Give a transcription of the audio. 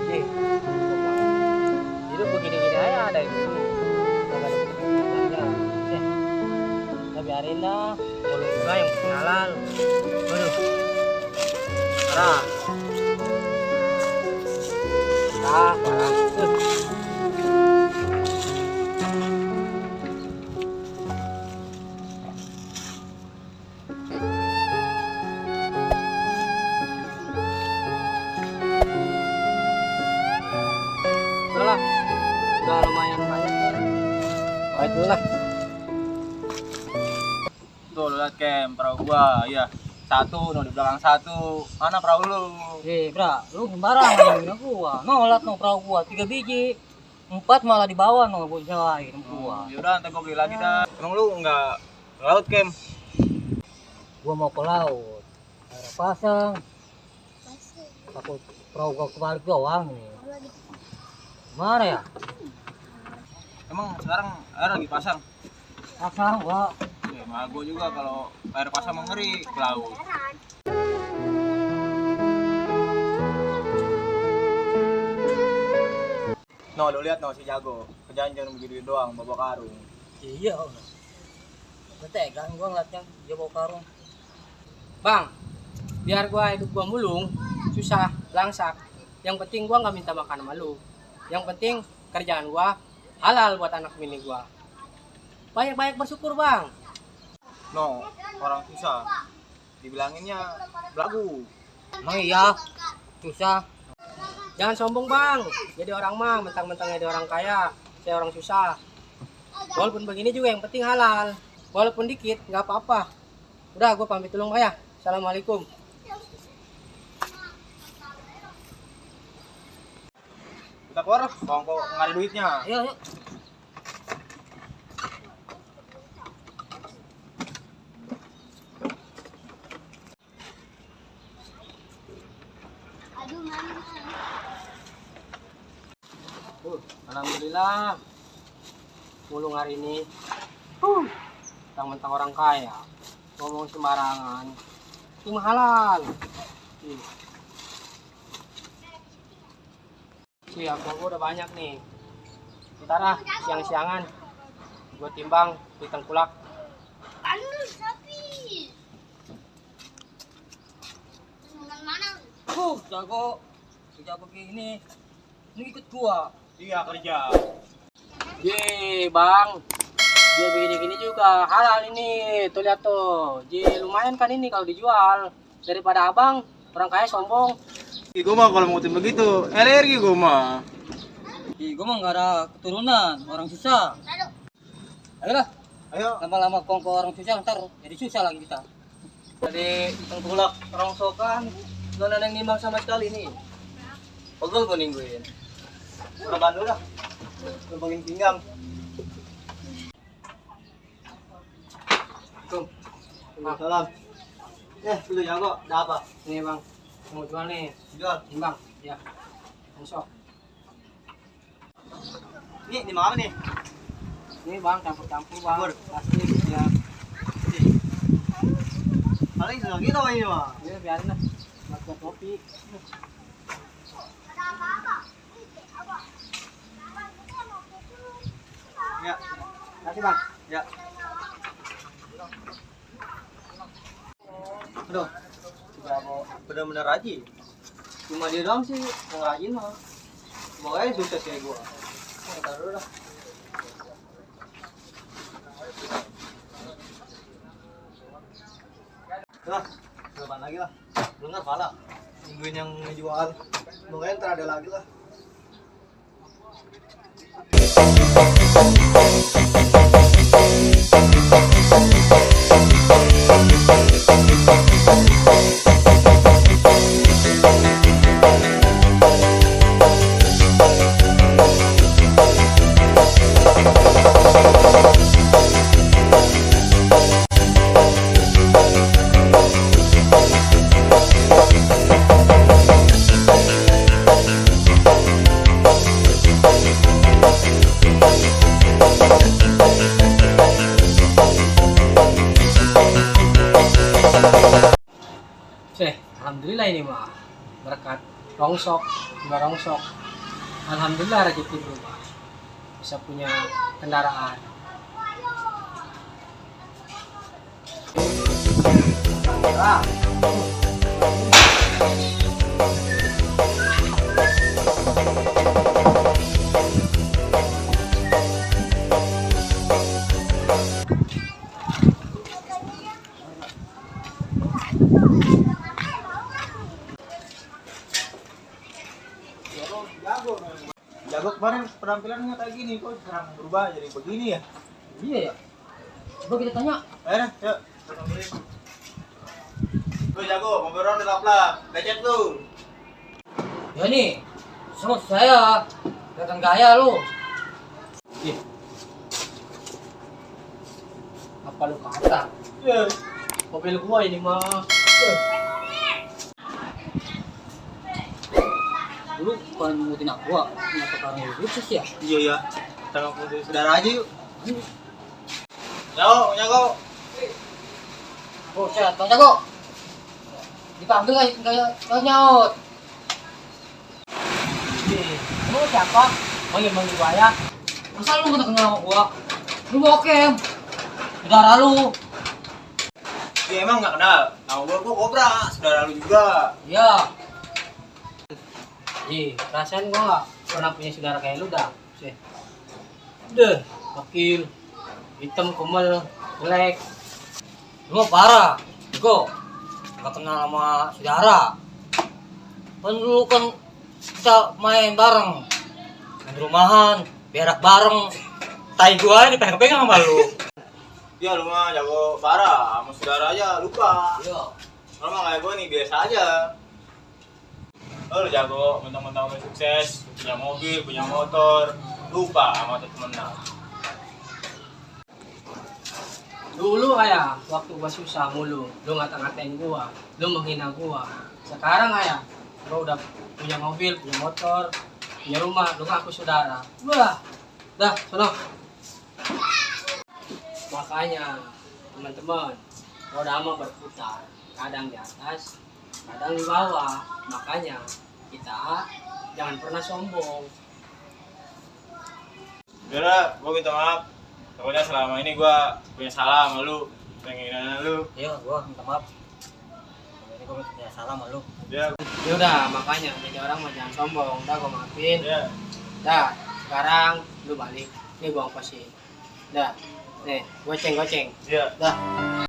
Eh, hidup begini-gini aja ada itu. Gak ada kepentingannya. Kita biarin dah. Kalau juga yang kenalan. Waduh. Parah. Parah. Udah udah lumayan banyak. Baik dulu lah. Tuh lu liat Kem, perahu gua, iya. Satu, no di belakang satu. Mana perahu lu? Bra, lu sembarangan ngomongin gua. Nolak no perahu gua 3 biji. 4 malah di bawah no gua lain gua. Ya udah, ntar gua beli lagi dah. Emang lu enggak laut Kem? Gua mau ke laut. Air pasang. Takut perahu gua kebalik doang nih. Mana ya? Emang sekarang air lagi pasang? Pasang gua. Ya, mah gua juga kalau air pasang mengeri ke laut. No, lu lihat no si Jago. Kerjaan jangan begitu doang, bawa karung. Iya. Ketegang gua ngeliatnya dia bawa karung. Bang, biar gua hidup gua mulung, susah, langsak. Yang penting gua nggak minta makan sama lu. Yang penting kerjaan gua halal buat anak bini gua. Banyak-banyak bersyukur, Bang. No, orang susah. Dibilanginnya belagu. Emang iya, susah. Jangan sombong, Bang. Jadi orang mah mentang-mentang jadi orang kaya, saya orang susah. Walaupun begini juga yang penting halal. Walaupun dikit, nggak apa-apa. Udah, gue pamit dulu, Mbak ya. Assalamualaikum. Kita keluar, kok nggak ada duitnya. Ayo, yuk. Alhamdulillah. Mulung hari ini. Mentang-mentang orang kaya. Ngomong sembarangan. Itu mah halal. Siap, gua udah banyak nih. Ntar ah, siang-siangan. Gue timbang di tengkulak. Jago. Jago begini. Ini ikut gua. Iya kerja. Bang. Dia begini-gini juga halal ini. Tuh lihat tuh. Lumayan kan ini kalau dijual. Daripada abang orang kaya sombong. Gue mah kalau mau begitu, alergi gue mah. Gue mah nggak ada keturunan, orang susah. Ayolah, Ayo. lama-lama kongko orang susah, ntar jadi susah lagi kita. Jadi tengkulak rongsokan, nggak ada yang nimbang sama sekali nih. Pegel gue ningguin. Udah bantu dah. Lubangin pinggang. Assalamualaikum. Lu Jago, ada apa? Nih bang, mau jual nih. Jual. Nimbang, ya. Masuk. Ini di mana nih? Ini bang, campur-campur bang. Campur. Plastik, ya. Paling sudah gitu ini mah. Ya biarin lah, buat kopi. Ya. Kasih bang. Ya. Aduh, bener-bener rajin. Cuma dia doang sih, yang rajin mah. Makanya sukses kayak gua. Taruh dah. Lah, depan lagi lah. Belum nggak pala. Tungguin yang ngejual. Makanya ntar ada lagi lah. Alhamdulillah ini mah berkat rongsok barongsok. Alhamdulillah rezeki berubah. Bisa punya kendaraan. Ah. Jago kemarin penampilannya kayak gini, kok sekarang berubah jadi begini ya? Iya ya. Coba kita tanya. Ayo, yuk. Tuh jago, ngobrol di lap-lap. Lecet lu. Ya nih, sama saya. Kelihatan gaya lu. Ih. Apa lu kata? Iya. Mobil gua ini mah. Dulu bukan ngutin aku, kenapa karena lucu sih ya? Iya ya. Kita ngobrol dari saudara aja yuk. Jago. Oh, saya Bang Jago. Dipanggil nggak nyaut. Lu siapa? Manggil gua ya. Masa lu nggak kenal sama gua? Lu bokem. Saudara lu. Iya emang nggak kenal. Nama gua Kobra, saudara lu juga. Iya. Perasaan gua nggak pernah punya saudara kayak lu dah. Sih. Deh, wakil. Hitam, kumel, jelek. Lu mah parah. Jago. Nggak kenal sama saudara. Kan dulu kan kita main bareng. Main rumahan, berak bareng. Tai gua dipegang-pegang sama lu. Iya lu mah jago parah, sama saudara aja lupa. Iya. Lu mah kayak gua nih biasa aja. Oh, lu jago, mentang-mentang udah sukses, punya mobil, punya motor, lupa sama temen-temen. Dulu ayah, waktu gua susah mulu, lu ngata-ngatain gua, lu menghina gua. Sekarang ayah, gua udah punya mobil, punya motor, punya rumah, lu ngaku saudara. Wah, dah, sono. Makanya, teman-teman, roda mah berputar, kadang di atas, kadang di bawah. Makanya, kita jangan pernah sombong. Udah, gua minta maaf. Pokoknya selama ini gua punya salah sama lu, pengen lu. Iya, gua minta maaf. Ini gua punya salah sama lu. Ya, Yaudah, makanya jadi orang mah jangan sombong. Udah, gua maafin. ya. Dah, sekarang lu balik. Nih gua ongkosin. Dah, nih, goceng. Ya. Dah.